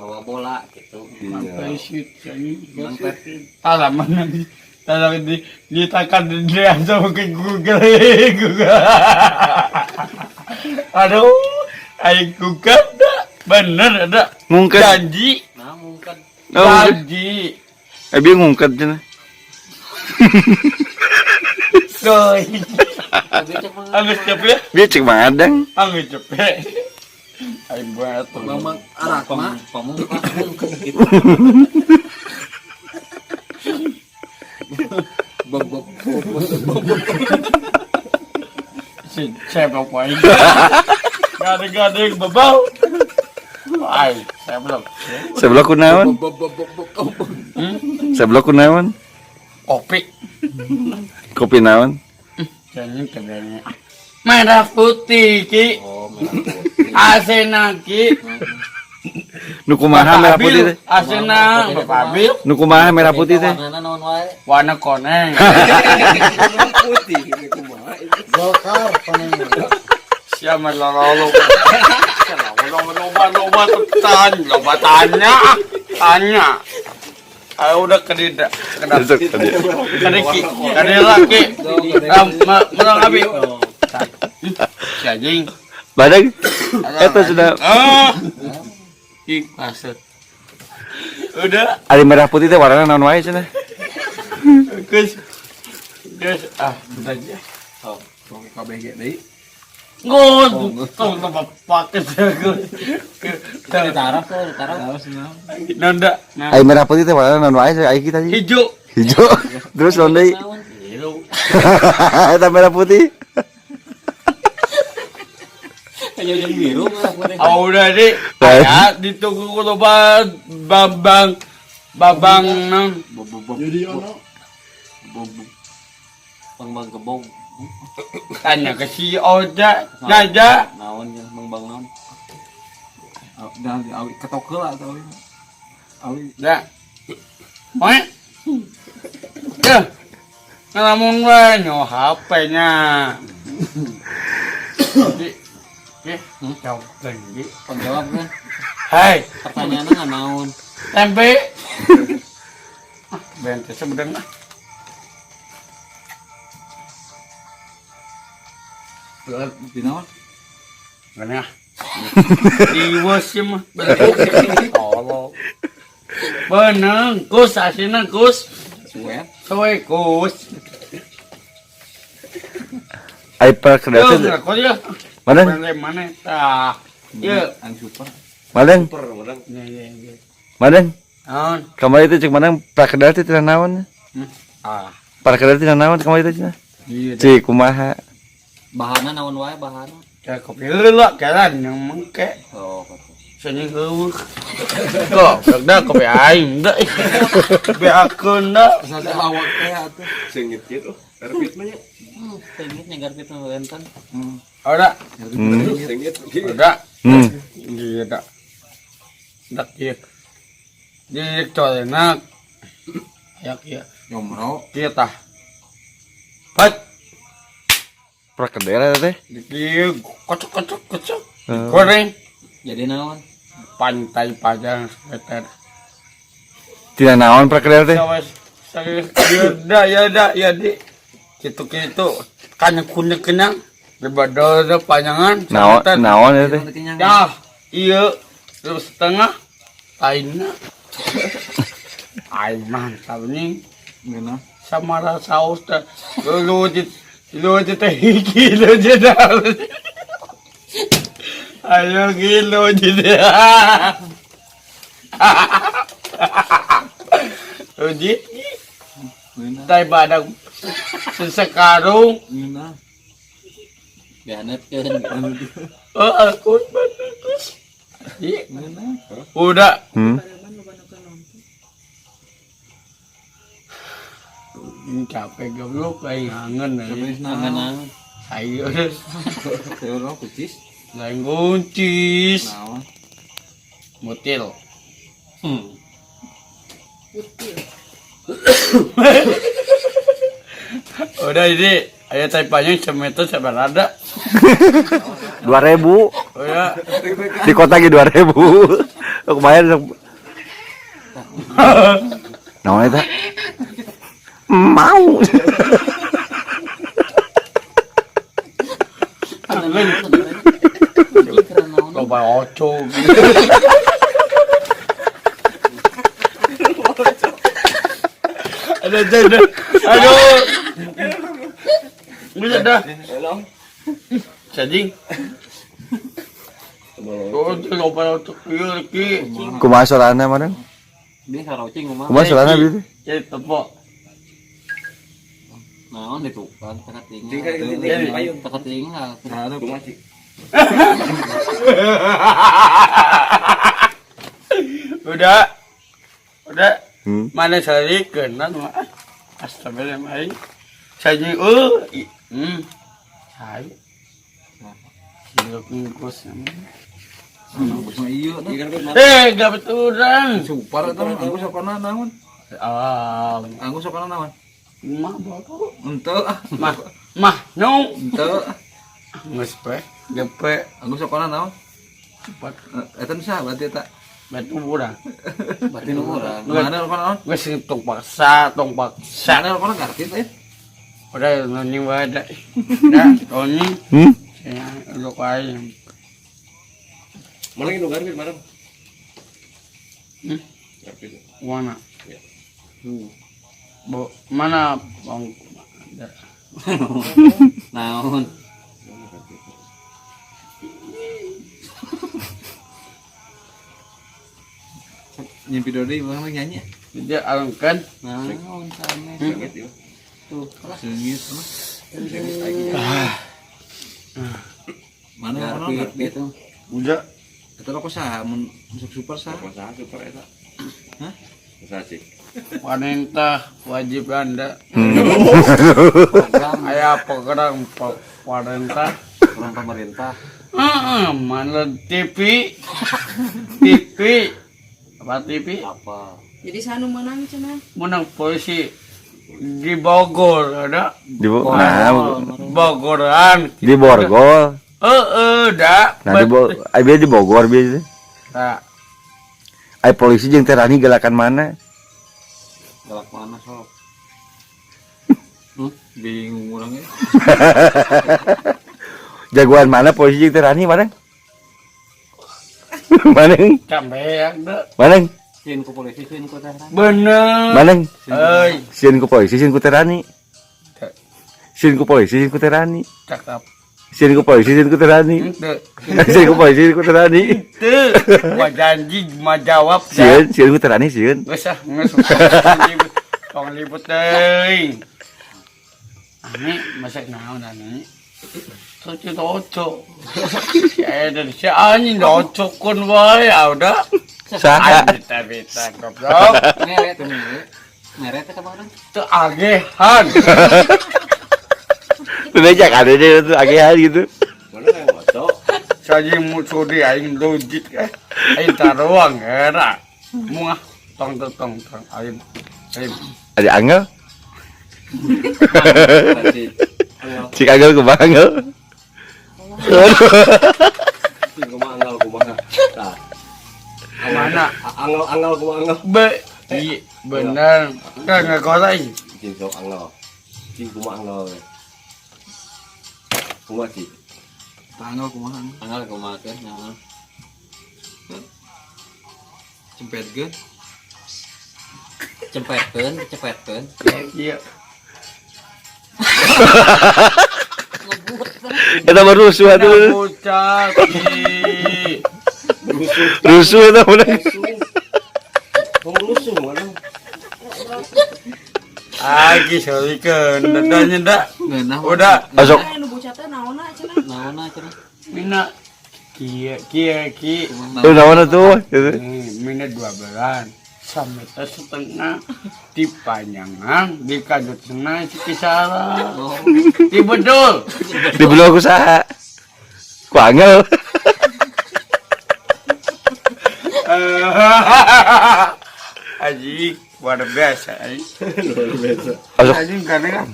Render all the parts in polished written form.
Bawa bola gitu. Iya. Shit, Mang Persib. Talaman di talang di ditakan di sama ke Google Google. Aduh, ayo Google dah. Bener ada. Ngungket. Janji, Nah, mungkin Oh, ngungket. janji. Eh bieu ngungket cenah. Doi. Abi cek mah. Anggus cepet, Bieu cek Mang Adang. anggus cepet. Ayo buat Bang arak mah. Pamungkas mungkin gitu. Bang bang bang. Si saya poin. Gade-gade bebau. Ay, saya belum. Sebelah kunaon? Bang bang bang bang. Sebelah kunaon? Kopi. Kopi naon? Jangan kerennya. Merah putih ki. Oh, merah putih. Asena ki. Nu kumaha merah putih teh? Asena Bapak Abil. Nu kumaha merah putih teh? Warnana naon wae? Warna koneng. Putih ini kumaha itu. Golkar koneng. Siapa lolo. Loba loba loba tanya, loba tanya, tanya. Ayo udah kedida, kedap, Besok tadi. kedeki, kedilaki, merang abi. Si anjing. Badang. Eta sudah Ah. Ih, maksud. Udah, ari merah putih teh warnana naon wae cenah? guys. Guys, ah, bentar aja. Oh, KBG deui. Nggak, tuh tempat pakai Ditaraf tuh, ditaraf. Nanda, nah, Ari merah putih teh warnana naon wae ai kita sih. hijau. Hijau. Terus naon deui? Naon? Biru. Eta merah putih. Kayak yang biru merah putih. Oh, udah deh. Ya, ditunggu ku loba babang babang nang. Jadi ono Bang bang kebong. Tanya ke si Oja, Naja. Naon ya, bang bang naon? Dan di awi ketok heula atuh awi. Awi Ya. Oe. Ya. Ngelamun we nyo HP-nya. Jadi, ya, jawab lagi. Penjawab kan? Hai, Pertanyaannya nggak naon. tempe. Ah, bente sebenarnya. di naon? Mana? Iwas sih mah. Allah. Beneng, kus asina kus. Suwe. Soe kus. Ari perkedel Yo, teh. kok ya. Madang, Mana mana tah. Ye. Ang super. madang, Ya ya ya. madang. Naon? Kamari teh cek madang perkedel teh tina naon? Ah, Perkedel tina naon kamari teh cenah? iya. Cik kumaha? Bahana naon wae bahana. Kayak kopi heula karan yang mengke. Oh, kopi. Sini heueuh. Kok, dah kopi aing da. Beakeun da. Terus ada awak teh atuh. Sengit gitu. Garpit mah nya. Sengitnya garpit mah benten. Ora, Sengit. ora. Hmm. Iya dak. Dak iya. Jadi colenak. Ya iya. Nyomro. Kieu tah. Pat, Perkedel eta teh. di kocok kocok kocok. Hmm. Goreng Jadi naon? pantai Padang sekitar. Tina naon perkedel teh? Sawas saya ya dah ya dah ya di kitu kitu kan kuning kenang dibadol ada panjangan Naon semeter. naon eta teh? Kenyang. Dah, iya terus setengah lainnya. Ay mantap nih Ngeunah. sama rasa saus teh. Lu di teh kilo jadi. Ayo kilo jadi. Uji, Ngeunah. teh badak sesekarung. Ngeunah. Dihanetkeun. Oh, aku bagus. Iya, Ngeunah. udah. Hmm. Ini capek goblok aing kangen aing. Kangen naon? Ayo Sayur naon kucis? lain kuncis. Naon? Mutil. Putih. Udah ini ayo taipanya semeter seberada. 2000 Udah di kota ge 2000. Aku bayar sok. Naon eta? Mau. Keren naon? Loba oco. Aduh, aduh, aduh. Aduh. Bisa dah. Cacing. Oh, loba oco kieu ki. Kumaha sorana mana? Dia sarocing kumaha? Kumaha sorana bieu teh? Jadi tepok. Naon ditukan teka tinggal. Tinggal, Teka tinggal. Nah, Udah. Udah. Hmm. Mana sari kenal mah. Astagfirullahaladzim. Saji Hai. Silap ngkus. Mah iya dah. Eh, gak betulan. Super eta mah anggus sokona naon? Ah, Anggus sokona naon? mah bodoh. Henteu ah. Mah, mah, no. Henteu. Nges pe, gepe, Anggus sokona naon? cepat. Eta nu saha berarti eta? Batu urang. Berarti nu urang. Mana sokona naon? Geus tong paksa, tong paksa. Mana sokona garpit eh. Udah noni wae dah. Dah, noni. Hmm? Ya, udah aing. Mana yang garpit mana? Hmm? Garpit. Mana? Ya. Bo, mana bang? Naon? Nyimpi dodi bang nyanyi. Dia alungkan. Naon sane? Sengit ya. Tuh, Sengit mah. Mana sokona garpit garpit? gitu. Udah. Eta rokok saha mun masuk super saha? Masa super eta. Hah? Masa sih. Wanita wajib Anda. Program Aya program pemerintah. program pemerintah. Heeh, mana TV? TV. Apa TV? Apa? Jadi sanu menang cenah. Menang polisi di Bogor ada. Di nah, Bogoran. di Borgol. Heeh, dah. Nah, di Bogor, ai bieu di Bogor bieu teh. Nah, Ai polisi jeung terani galakan mana? Galak mana sok? Bingung urang eh. Jagoan mana polisi jeung terani mana? Mana? sampean dah. Mana? Sieun ku polisi, sieun ku teh. Bener. Mana? Euy, Sieun ku polisi, sieun ku terani. Sieun ku polisi, sieun ku terani. cakap. Sieun ku polisi, sieun ku terani. Henteu. Sieun ku polisi, sieun ku terani. Teu. Mah janji mah jawab dah. Sieun, sieun ku terani, sieun. Geus ah, geus. Tong libut teuing. Ani masak naon ani? Cuci oco. Si Eden si anjing docokun wae ah, udah. Saha? Aing bita-bita goblok. Mere tuh mere. Mere teh kemarin. Teu agehan. Bejak ada deh tuh agehan gitu. Mana yang ngocok? Saji musuh di aing logik eh. Aing taruang era. Muah tong tong tong tong aing. Aing. Ada angel? Berarti Cik angel kumaha angel? Sing kumaha anggal kumaha. Tah. Mana? Anggal anggal kumaha anggal. Be. Iya, bener. Kan ngegoreng. Cing sok anggal. Cing kumaha anggal. Kumaha sih? Tanggal kumaha? tanggal kumaha teh naon? Cempetkeun. Cempetkeun, cepetkeun. Iya. Eta mah rusuh atuh. Bocah ki. Rusuh eta mah. Rusuh mana? Agi sorikeun dadanya dak. Ngeunah. Udah. Osok Anu bocah teh naonna cenah. Naonna cenah? Mina kia kia ki. tuh naon atuh gitu. Mina 2 bulan. Sameter setengah di panjangan di kajut senang si kisara Oh, di bedul Di belah ku saha? Ku angel. Aji luar biasa aji. Luar biasa. Osok Aji kan kan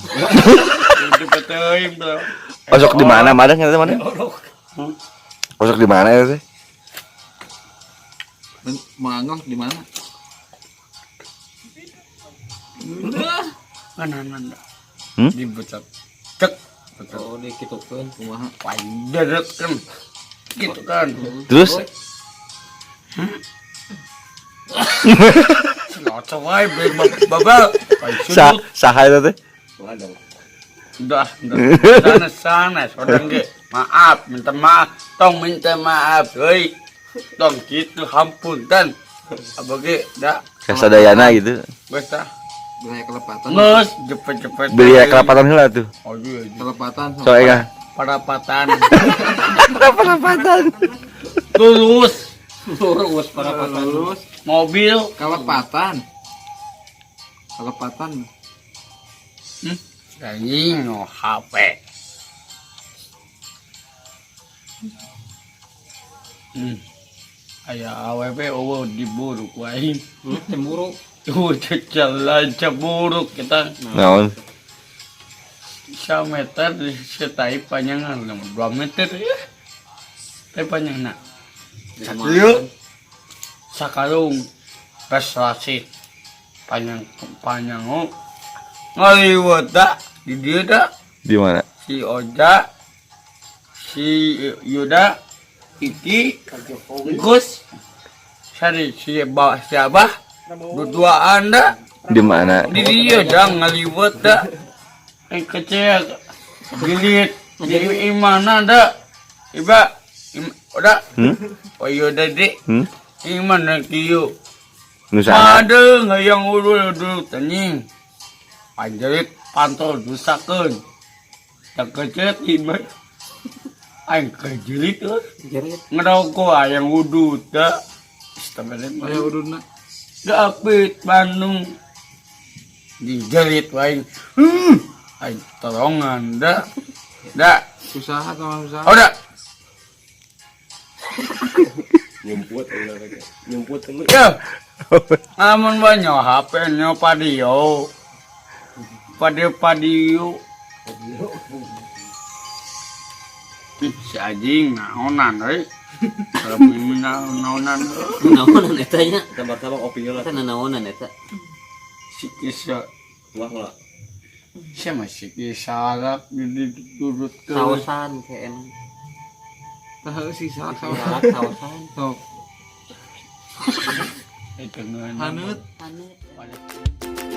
itu betul bro. osok di mana mana eta mana? Osok di mana eta teh? Mangol di mana? Mana Hmm? Di becat. Cek. Betul. Oh, dikitukeun. Kumaha? Panjeret kan. Gitu kan. Terus Ngocok wae babal. sa saha eta teh? Waduh. Udah, udah. Sana sana, saudara ge. Maaf, minta maaf. Tong minta maaf, heuy. Tong gitu hampunten. Abah ge da Kasadayana gitu. geus tah. Wilayah kelepatan. Geus cepet-cepet. Beli kelapatan heula tuh. Oh iya, iya. Kelepatan. Soalnya Parapatan. parapatan. Tulus Lurus parapatan. Lurus. mobil. Kelepatan. Kelepatan. Anjing no HP. Hmm. Aya awewe eueuh diburu ku aing. Cemburu. Tuh jalan cemburu kita. Naon? Meter setai panjangan 2 meter ya. Tai panjangna. Sakieu sakalung prestasi panjang panjang oh. Ngaliwat da di dieu da Di mana? si Oja si Yuda Iki Gus Sari si ba si Abah berduaan da Di mana? di dia dah ngaliwat dah eh kecil gilit di imana dah iba im, udah Hmm? oh iya deh Hmm? imana kieu Nu saha? ada ngayang ulul dulu tenying panjerit pantol dusakeun tak kecil tiba aing kejelit euy Jerit. ngerokok ayang wudu dah Astagfirullah. Aya ududna. Dapit Bandung dijerit wae. Aing tolongan da. Da. Usaha sama usaha. Oh da. Nyumput ulah lagi. Nyumput lu. Ya. Amun banyak HP nya padio. Padio padio. Ih, si anjing naonan euy. Kalau mimin naonan euy. Naonan eta nya. Tambah-tambah opi lah. Eta naonan eta. Si kisah Wah lah. Siapa masih kisah diturut ke Saosan kayak enak. Tah sih salah Saosan, salah. saosan. Sok. Itu ngeunah. Haneut. Haneut.